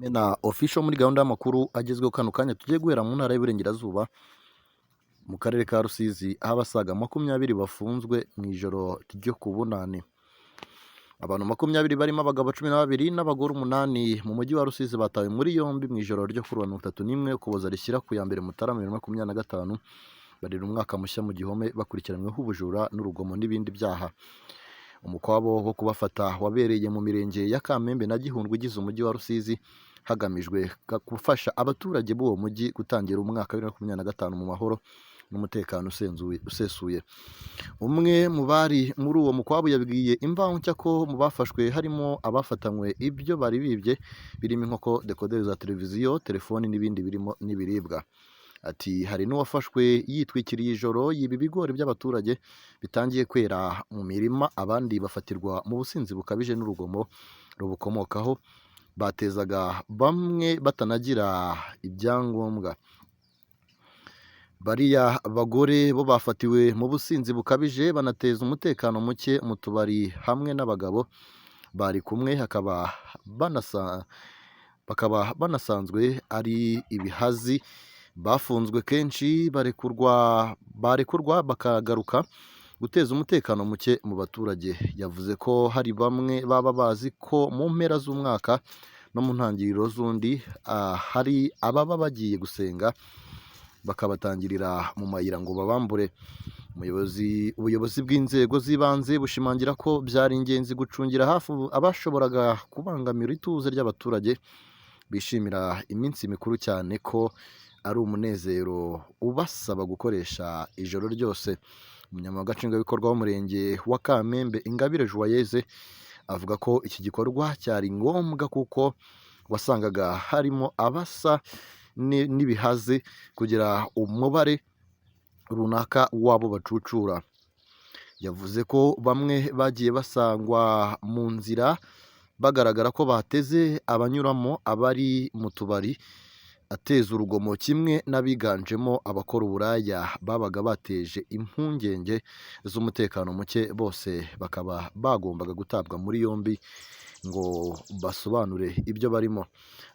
Mena Official muri gahunda y'amakuru agezweho kano kanya tugiye guhera mu ntara y'Iburengerazuba mu karere ka Rusizi, aho abasaga 20 bafunzwe mu ijoro ryo ku Bunani. Abantu 20 barimo abagabo 12 n'abagore 8 mu mujyi wa Rusizi batawe muri yombi mu ijoro ryo kuri uwa 31 Ukuboza rishyira ku ya 1 Mutarama 2025, barira umwaka mushya mu gihome bakurikiranyweho ubujura n'urugomo n'ibindi byaha. Umukwabo wo kubafata wabereye mu mirenge ya Kamembe na Gihundwe igize umujyi wa Rusizi, hagamijwe gufasha abaturage b'uwo mujyi gutangira umwaka wa 2025 mu mahoro n'umutekano usesuye. Umwe mu bari muri uwo mukwabu yabwiye Imvaho Nshya ko mu bafashwe harimo abafatanywe ibyo bari bibye birimo inkoko, dekoderi za televiziyo, telefoni n'ibindi birimo n'ibiribwa. Ati hari n'uwafashwe yitwikiriye ijoro yiba ibigori by'abaturage bitangiye kwera mu mirima, abandi bafatirwa mu businzi bukabije n'urugomo rubukomokaho batezaga bamwe batanagira ibyangombwa. Bariya bagore bo bafatiwe mu businzi bukabije banateza umutekano muke mu tubari hamwe n'abagabo bari kumwe, bakaba banasanzwe ari ibihazi, bafunzwe kenshi barekurwa bakagaruka guteza umutekano muke mu baturage. Yavuze ko hari bamwe baba bazi ko mu mpera z'umwaka no mu ntangiriro z'undi hari ababa bagiye gusenga bakabatangirira mu mayira ngo babambure. Ubuyobozi bw'inzego z'ibanze bushimangira ko byari ingenzi gucungira hafi abashoboraga kubangamira ituze ry'abaturage bishimira iminsi mikuru, cyane ko ari umunezero ubasaba gukoresha ijoro ryose. Umunyamabanga nshingwabikorwa w'umurenge wa Kamembe, Ingabire Joyeuse, avuga ko iki gikorwa cyari ngombwa kuko wasangaga harimo abasa n'ibihazi kugira umubare runaka w'abo bacucura. Yavuze ko bamwe bagiye basangwa mu nzira bagaragara ko bateze abanyuramo, abari mu tubari ateza urugomo, kimwe n'abiganjemo abakora uburaya babaga bateje impungenge z'umutekano muke, bose bakaba bagombaga gutabwa muri yombi ngo basobanure ibyo barimo.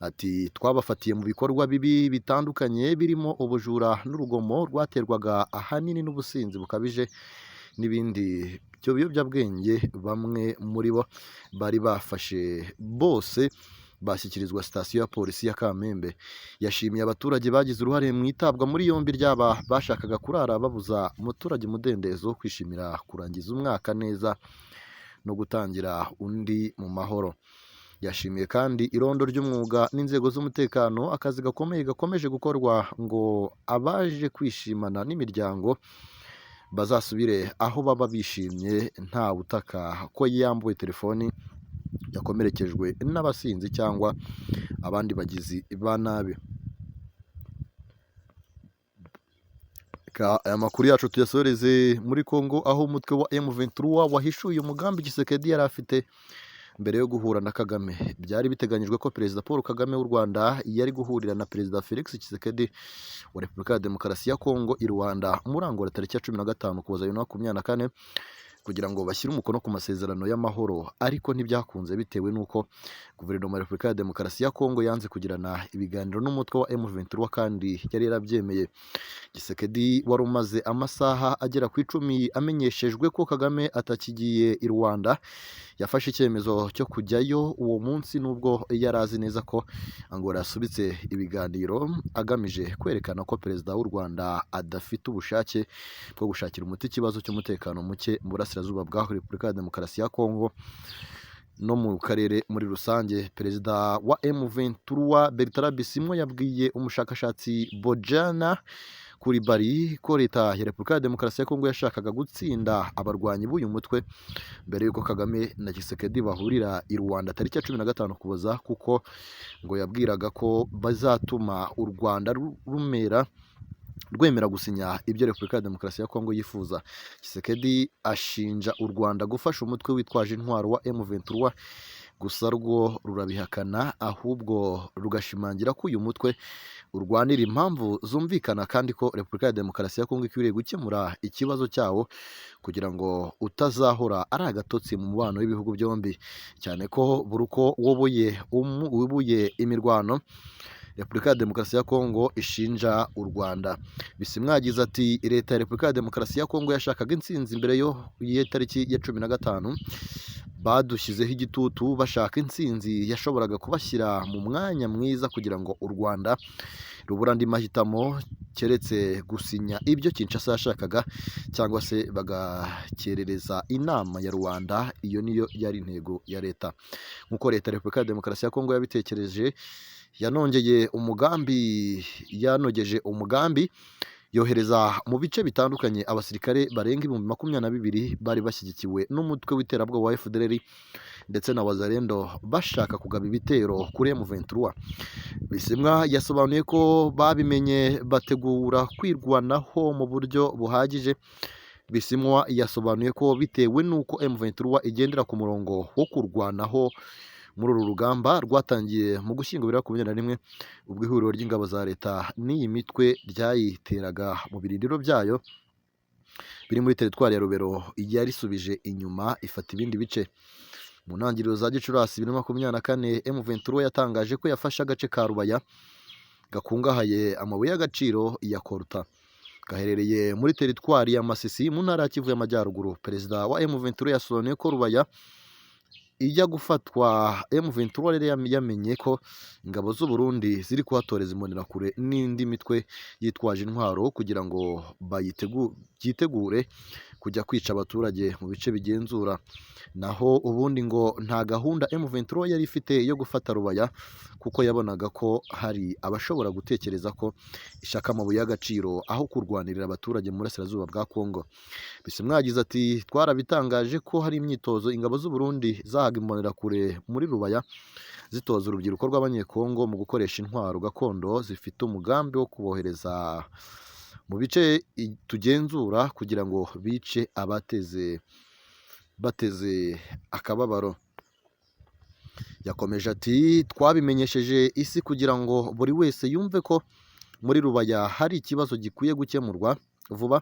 Ati twabafatiye mu bikorwa bibi bitandukanye birimo ubujura n'urugomo rwaterwaga ahanini n'ubusinzi bukabije n'ibindi byo biyobyabwenge. Bamwe muri bo bari bafashe bose bashyikirizwa sitasiyo ya polisi ya Kamembe. Yashimiye abaturage bagize uruhare mu itabwa muri yombi ry'aba bashakaga kurara babuza umuturage umudendezo wo kwishimira kurangiza umwaka neza no gutangira undi mu mahoro. Yashimiye kandi irondo ry'umwuga n'inzego z'umutekano akazi gakomeye gakomeje gukorwa ngo abaje kwishimana n'imiryango bazasubire aho baba bishimye, nta utaka ko yambuwe telefoni, yakomerekejwe n'abasinzi cyangwa abandi bagizi ba nabi. Aya makuru yacu tuyasoreze muri Congo, aho umutwe wa M23 wahishuye umugambi Tshisekedi yari afite mbere yo guhura na Kagame. Byari biteganyijwe ko Perezida Paul Kagame w'u Rwanda yari guhurira na Perezida Felix Tshisekedi wa Repubulika ya Demokarasi ya Kongo i Rwanda muri Angola tariki ya 15 Ukuboza 2024 kugira ngo bashyire umukono ku masezerano y'amahoro, ariko ntibyakunze bitewe n'uko Guverinoma ya Repubulika ya Demokarasi ya Kongo yanze kugirana ibiganiro n'umutwe wa M23 kandi yari yarabyemeye. Tshisekedi wari umaze amasaha agera ku 10 amenyeshejwe ko Kagame atakigiye i Rwanda, yafashe icyemezo cyo kujyayo uwo munsi nubwo yari azi neza ko Angola yasubitse ibiganiro, agamije kwerekana ko Perezida w'u Rwanda adafite ubushake bwo gushakira umuti ikibazo cy'umutekano muke mu burasirazuba bwa Repubulika ya Demokarasi ya Kongo no mu karere muri rusange. Perezida wa M23 Bertrand Bisimwa yabwiye umushakashatsi Bojana Coulibaly ko leta ya Repubulika ya Demokarasi ya Kongo yashakaga gutsinda abarwanyi b'uyu mutwe mbere y'uko Kagame na Tshisekedi bahurira i Rwanda tariki ya 15 Ukuboza, kuko ngo yabwiraga ko bazatuma u Rwanda rwemera gusinya ibyo Repubulika ya Demokarasi ya Kongo yifuza. Tshisekedi ashinja u Rwanda gufasha umutwe witwaje intwaro wa M23 Gusa rwo rurabihakana, ahubwo rugashimangira ko uyu mutwe urwanira impamvu zumvikana kandi ko Repubulika ya Demokarasi ya Kongo ikwiriye gukemura ikibazo cyawo kugira ngo utazahora ari agatotsi mu mubano w'ibihugu byombi, cyane ko buri uko wubuye imirwano Repubulika ya Demokarasi ya Kongo ishinja u Rwanda. Bisimwa yagize ati Leta ya Repubulika ya Demokarasi ya Kongo yashakaga intsinzi mbere yo y'itariki ya 15, badushyizeho igitutu bashaka intsinzi yashoboraga kubashyira mu mwanya mwiza kugira ngo u Rwanda rubure andi mahitamo keretse gusinya ibyo Kinshasa yashakaga cyangwa se bagakerereza inama ya Rwanda. Iyo niyo yari intego ya leta. Nk'uko leta ya Repubulika ya Demokarasi ya Kongo yabitekereje, yanongeye umugambi yanogeje umugambi yohereza mu bice bitandukanye abasirikare barenga 22,000 bari bashyigikiwe n'umutwe w'iterabwoba wa FDLR ndetse na Wazalendo bashaka kugaba ibitero kuri M23. Bisimwa yasobanuye ko babimenye bategura kwirwanaho mu buryo buhagije. Bisimwa yasobanuye ko bitewe n'uko M23 igendera ku murongo wo kurwanaho muri uru rugamba rwatangiye mu Gushyingo 2021, ubwo ihuriro ry'ingabo za leta n'iyi mitwe ryayiteraga mu birindiro byayo biri muri teritwari ya Rubero, yarisubije inyuma ifata ibindi bice. Mu ntangiriro za Gicurasi 2024, M23 yatangaje ko yafashe agace ka Rubaya gakungahaye amabuye y'agaciro ya Koruta, gaherereye muri teritwari ya Masisi mu ntara ya Kivu y'Amajyaruguru. Perezida wa M23 yasobanuye ko Rubaya ijya gufatwa M23 rero yamenye ko ingabo z'u Burundi ziri kuhatoreza imbonerakure n'indi mitwe yitwaje intwaro kugira ngo byitegure kujya kwica abaturage mu bice bigenzura. Naho ubundi ngo nta gahunda M23 yari ifite yo gufata Rubaya, kuko yabonaga ko hari abashobora gutekereza ko ishaka amabuye y'agaciro aho kurwanirira abaturage mu burasirazuba bwa Kongo. Bisimwa yagize ati twarabitangaje ko hari imyitozo ingabo z'u Burundi zahaga imbonerakure muri Rubaya zitoza urubyiruko rw'Abanyekongo mu gukoresha intwaro gakondo zifite umugambi wo kubohereza mu bice tugenzura kugira ngo bice abateze bateze akababaro. Yakomeje ati twabimenyesheje isi kugira ngo buri wese yumve ko muri Rubaya hari ikibazo gikwiye gukemurwa vuba.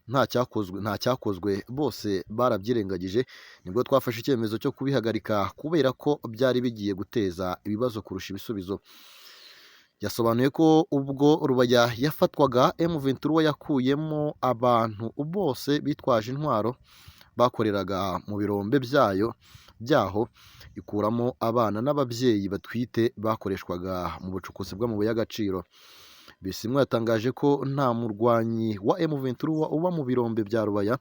Nta cyakozwe, bose barabyirengagije, nibwo twafashe icyemezo cyo kubihagarika kubera ko byari bigiye guteza ibibazo kurusha ibisubizo. Yasobanuye ko ubwo Rubaya yafatwaga, M23 yakuyemo abantu bose bitwaje intwaro bakoreraga mu birombe byayo byaho, ikuramo abana n'ababyeyi batwite bakoreshwaga mu bucukuzi bw'amabuye y'agaciro. Bisimwa yatangaje ko nta murwanyi wa M23 uba mu birombe bya Rubaya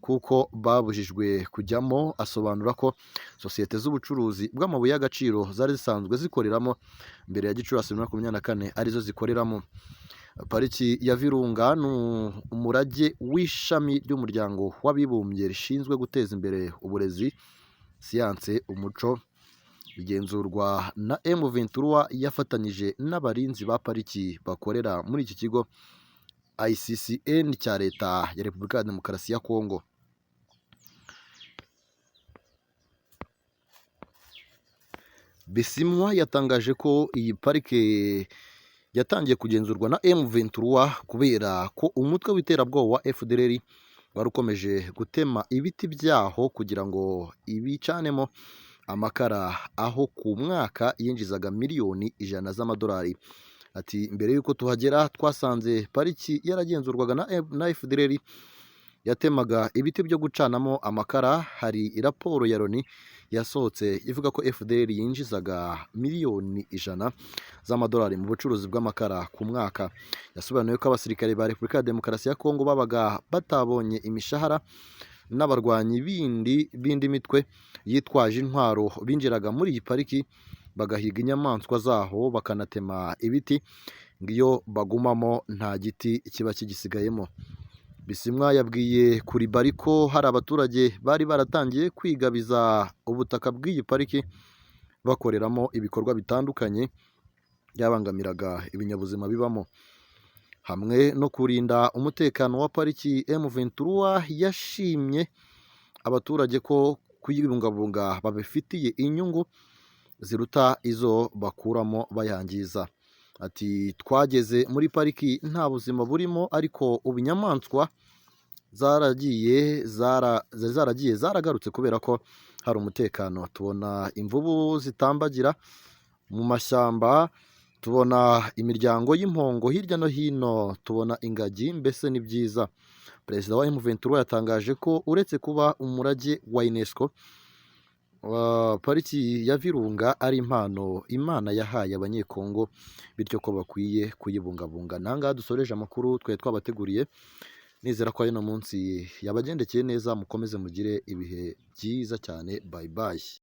kuko babujijwe kujyamo. Asobanura ko sosiyete z'ubucuruzi bw'amabuye y'agaciro zari zisanzwe zikoreramo mbere ya Gicurasi 2024 arizo zikoreramo. Pariki ya Virunga ni umurage w'ishami ry'umuryango w'abibumbye rishinzwe guteza imbere uburezi, siyanse, umuco, bigenzurwa na M23 yafatanyije n'abarinzi ba pariki bakorera muri iki kigo ICCN cya Leta ya Repubulika ya Demokarasi ya Kongo. Bisimwa yatangaje ko iyi parike yatangiye kugenzurwa na M23 kubera ko umutwe w'iterabwoba wa FDLR wari ukomeje gutema ibiti byaho kugira ngo ibicanemo amakara, aho ku mwaka yinjizaga miliyoni 100 z'amadolari. Ati mbere y'uko tuhagera twasanze pariki yaragenzurwaga na FDLR yatemaga ibiti byo gucanamo amakara. Hari raporo ya Loni yasohotse ivuga ko FDLR yinjizaga miliyoni 100 z'amadolari mu bucuruzi bw'amakara ku mwaka. Yasobanuye ko abasirikare ba Repubulika ya Demokarasi ya Kongo babaga batabonye imishahara n'abarwanyi bindi b'indi mitwe yitwaje intwaro binjiraga muri iyi pariki bagahiga inyamaswa zaho bakanatema ibiti, ngo iyo bagumamo nta giti kiba kigisigayemo. Bisimwa yabwiye Kuribari ko hari abaturage bari baratangiye kwigabiza ubutaka bw'iyi pariki bakoreramo ibikorwa bitandukanye byabangamiraga ibinyabuzima bibamo. Hamwe no kurinda umutekano wa pariki, M23 yashimye abaturage ko kuyibungabunga babifitiye inyungu ziruta izo bakuramo bayangiza. Ati twageze muri pariki nta buzima burimo, ariko ubu inyamaswa zaragiye zaragarutse kubera ko hari umutekano. Tubona imvubu zitambagira mu mashyamba, tubona imiryango y'impongo hirya no hino, tubona ingagi, mbese ni byiza. Perezida wa M23 yatangaje ko uretse kuba umurage wa UNESCO, pariki ya Virunga ari impano Imana yahaye Abanyekongo, bityo ko bakwiye kuyibungabunga. Nangaha dusoreje amakuru twari twabateguriye, nizera ko uno munsi yabagendekeye neza. Mukomeze mugire ibihe byiza cyane. Bye bye.